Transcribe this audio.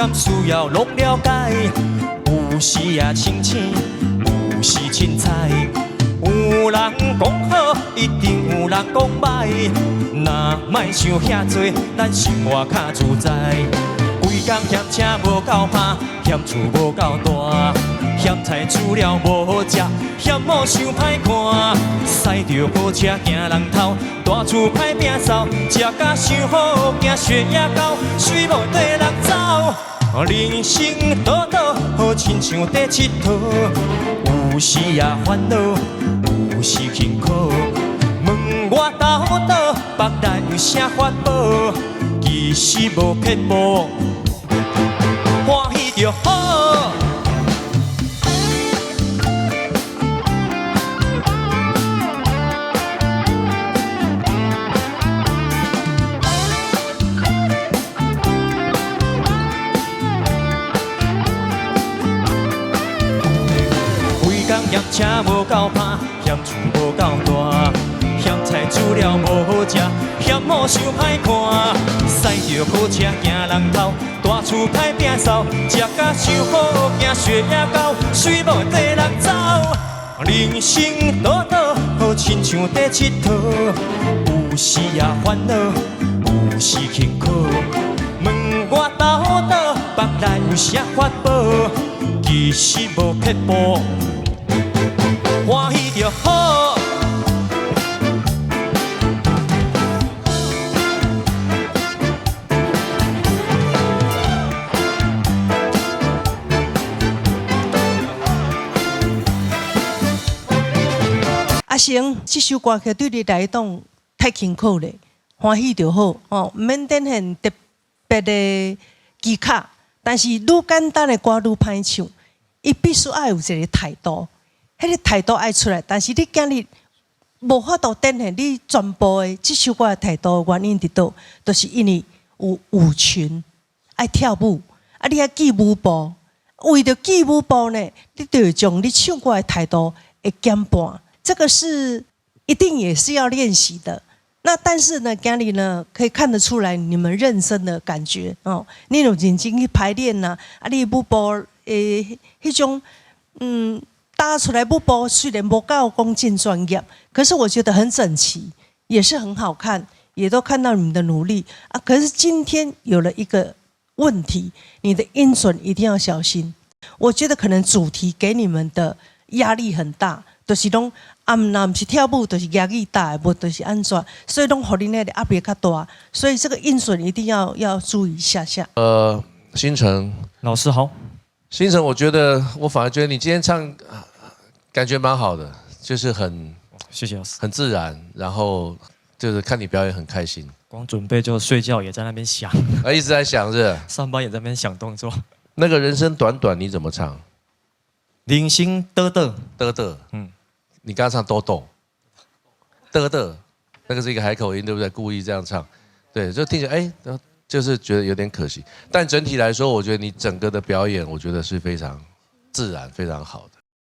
甘需要攏了解。有時也清醒，有時凊彩。有人講好，一定有人講䆀。若莫想遐濟，咱生活較自在。規工嫌車無夠拍，嫌厝無夠大，嫌菜煮了無好食，嫌某傷歹看。駛著好車驚人偷，大厝歹摒掃，食甲傷好驚血壓高，水某綴人走。人生短短，好親像佇𨑨迌，有時也煩惱，有時辛苦。問我到底腹內有啥法寶？其實無撇步，歡喜就好。規工嫌車無夠拍，嫌厝無夠大，嫌菜煮了無好食，嫌某傷歹看。駛著好車驚人偷，大厝歹摒掃，食甲傷好驚血壓高，水某綴人走。人生短短，好親像佇𨑨迌，有時也煩惱，有時辛苦。問我到底腹內有啥法寶？其實無撇步，歡喜就好。阿成，這首歌曲對你來講太辛苦咧，歡喜就好哦，毋免展現特別的技巧，但是愈簡單的歌愈歹唱，伊必須愛有一個態度，彼個態度愛出來。但是你今日無法度展現你全部的這首歌的態度的原因佇佗，就是因為有舞群愛跳舞，啊，你愛記舞步，為著記舞步呢，你就會將你唱歌的態度會減半。這個是一定也是要練習的。那但是呢，今日呢可以看得出來你們認真的感覺哦。你有認真去排練吶，啊，你舞步誒，彼種搭出來舞步雖然無夠講真專業，可是我覺得很整齊，也是很好看，也都看到你們的努力啊。可是今天有了一個問題，你的音準一定要小心。我覺得可能主題給你們的壓力很大，就是攏啊，若毋是跳舞，就是舉吉他，無就是按怎，所以攏予恁那個壓力較大，所以這個音準一定要注意一下下。星辰老師好，星辰，我覺得我反而覺得你今天唱感覺蠻好的，就是很謝謝老師，很自然，然後就是看你表演很開心。光準備就睡覺也在那邊想，啊，一直在想是？上班也在那邊想動作。那個人生短短你怎麼唱？人生短短，短短，你剛剛唱哆哆，得得，那個是一個海口音，對不對？故意這樣唱，對，就聽起來哎，就是覺得有點可惜。但整體來說，我覺得你整個的表演，我覺得是非常自然、非常好的。